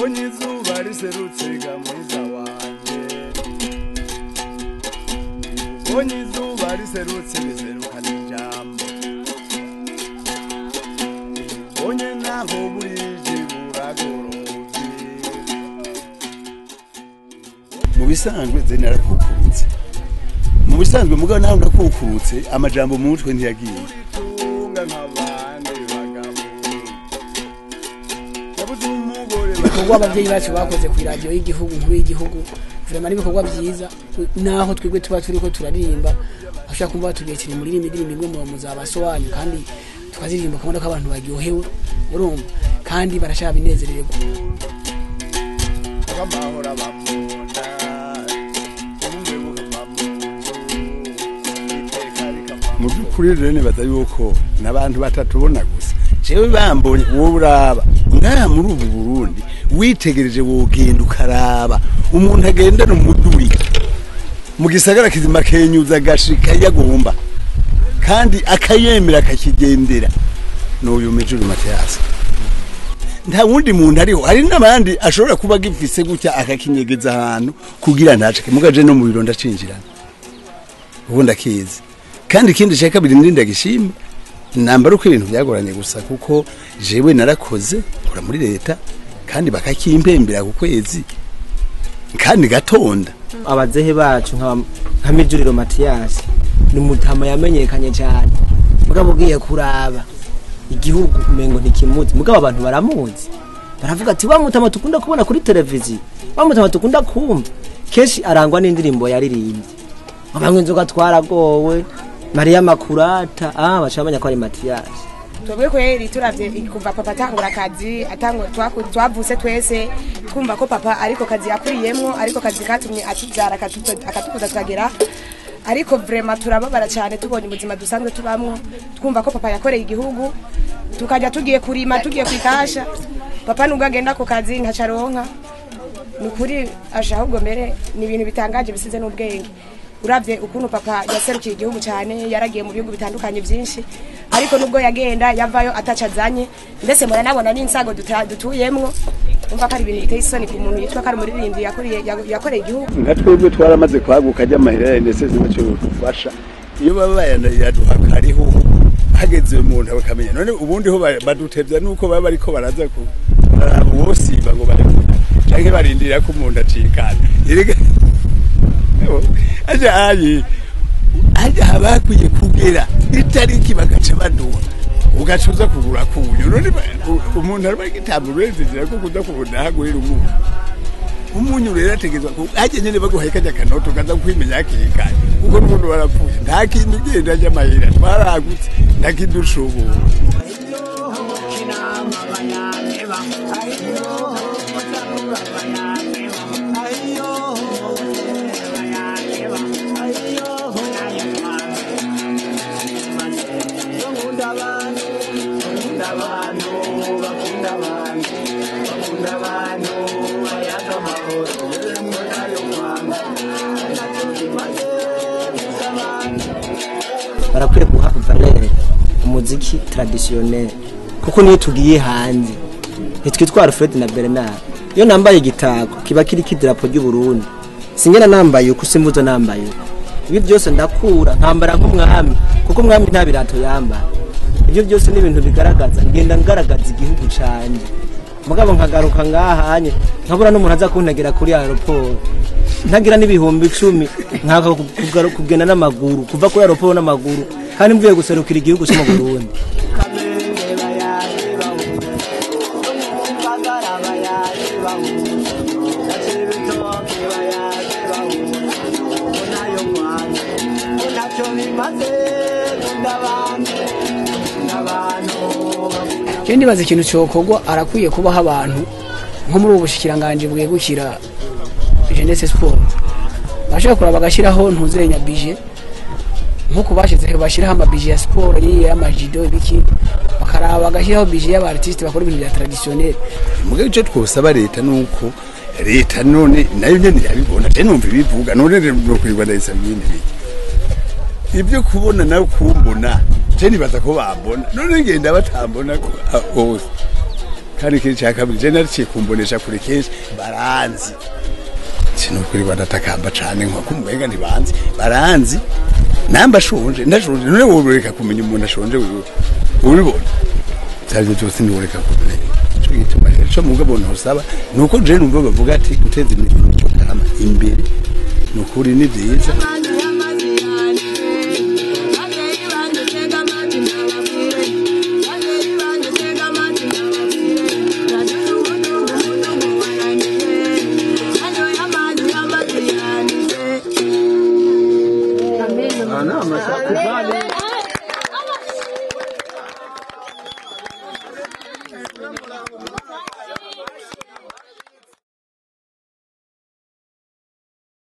Ubonye izuba riserutse ga mwiza wanje, ubonye izuba riserutse riserukana ijambo, ubonye naho burije buragorovye. Mu bisanzwe ze narakukurutse, mu bisanzwe mugabo naho ndakukurutse amajambo mu mutwe ntiyagiye. Uritunga nk'abandi bagabo, yabuze umugore. Ibikorwa abavyeyi bacu bakoze ku iradiyo y'igihugu nkuru y'igihugu vraiment n'ibikorwa vyiza, naho twebwe tuba turiko turaririmba bashobora kumva batubwiye ati nimuririmbe indirimbo imwe mu muzabaso wanyu, kandi tukaziririmba ukabona ko abantu baryohewe, urumva kandi baracabinezererwa. Amahoro abamunda, ubumwe bukava mu nzu, iteka rikava. Mu by'ukuri rero nibaza yuko n'abantu batatubona gusa. Jewe bambonye, wowe uraba ngaha muri ubu Burundi witegereje, wogenda ukaraba umuntu agendana umuduri mu gisagara kizima kenyuza agashika yagomba kandi akayemera akakigendera, n'uyu Mijuru Matiyasi. Nta wundi muntu ariho. Hari n'abandi ashobora kuba agifise gutya akakinyegeza ahantu kugira ntacike, mugaje no mu biro ndacinjirana ubu ndakizi. Kandi ikindi cya kabiri ndi ndagishima nambara uko ibintu byagoranye gusa, kuko jewe narakoze nkora muri leta kandi bakakimpembera ku kwezi kandi gatonda. Abazehe bacu nka Mijuriro Matiyasi ni umutama yamenyekanye cyane, mugabo ugiye kuraba igihugu umengo ntikimuzi, mugabo abantu baramuzi, baravuga ati wa mutama tukunda kubona kuri televiziyo, wa mutama tukunda kumva kenshi arangwa n'indirimbo yaririmbye banywa inzoga twaragowe Mariya Makurata, baca bamenya ko ari Matiyasi. Twebwe kweri turavye kuva papa atangura akazi, atangura twavutse twese twumva ko papa ariko kazi yakuriyemwo, ariko kazi katumye atubyara akatukuza tukagera, ariko vraiment turababara cyane tubonye ubuzima dusanzwe tubamwo, twumva ko papa yakoreye igihugu, tukajya tugiye kurima, tugiye kwikasha, papa nubwo agenda ku kazi ntacaronka. Ni ukuri asha ahubwo mbere ni ibintu bitangaje bisize n'ubwenge, uravye ukuntu papa yaserukiye igihugu cyane, yaragiye mu bihugu bitandukanye byinshi, ariko nubwo yagenda yavayo atacazanye, ndetse muranabona n'insago dutuyemwo, umva ko ari ibintu biteye isoni ku muntu yitwa ko ari umuririmbyi yakoreye igihugu. Nka twebwe twaramaze kwaguka ajya amahera ya NSS ntacyo yodufasha, iyo baba bayaduha kariho hageze umuntu bakamenya. None ubundi ho badutevya nuko baba bariko baraza ku baraba uwosiba ngo barekure canke barindira ko umuntu acikana. Erega aja ayi aja haba hakwiye kugera itariki bagaca baduha, ugaca uza kugura kunyu. None umuntu araba igitabo urenzera ko kuza kubona hagurira umunyu, umunyu rero ategezwa ajye nyene baguhaye kajya kanoto kaza kwimenya hakiri kare, kuko n'ubundi barapfuye nta kintu ugenda ajya amahera twaragutse nta kintu ushobora. Barakwiye guha valeur umuziki traditionnel, kuko niyo tugiye hanze ntitwitwa Alfred na Bernard. Iyo nambaye igitako kiba kiri idarapo ry'u Burundi, singena nambaye uko simbuzo nambaye uko, ibi byose ndakura nkambara nk'umwami, kuko umwami nta birato yambara. Ibyo byose ni ibintu bigaragaza ngenda ngaragaza igihugu canje, mugabo nkagaruka ngahanye nkabura n'umuntu aza kuntegera kuri aeroport, ntagira n'ibihumbi 10 nkaka kugenda n'amaguru kuva kuri aeroport n'amaguru, kandi mvuye guserukira igihugu cyo mu Burundi. Je ndibaza ikintu cokorwa, arakwiye kubaho abantu nko muri ubu bushikiranganji bwegukira jeunesse sport bashobora kuraba bagashyiraho ntuzenya budget nkuko bashizeho, bashyiraho amabije ya siporo yiye y'amajido ibiki, bakaraba bagashyiraho budget y'aba artiste bakora ibintu bya traditionnel. Mugabo icyo twosaba leta nuko leta none nayo nyene irabibona, je numva ibivuga none rero nokwirwa ndayisaba ibindi biki ibyo kubona nawe kumbona, je nibaza ko bambona, none ngenda batambona hose. Kandi ikindi cya kabiri, je nariciye kumbonesha kure kenshi, baranzi. Sinukuri badatakamba cane nko kumubenga, ntibanzi, baranzi. Namba shonje, ndashonje, none wobereka kumenya umuntu ashonje wewe ubibona? Ivyo byose ntiworeka kumenya. Ico gituma rero ico mugabo nosaba nuko je numva bavuga ati guteza imico kama imbere, nukuri ni vyiza.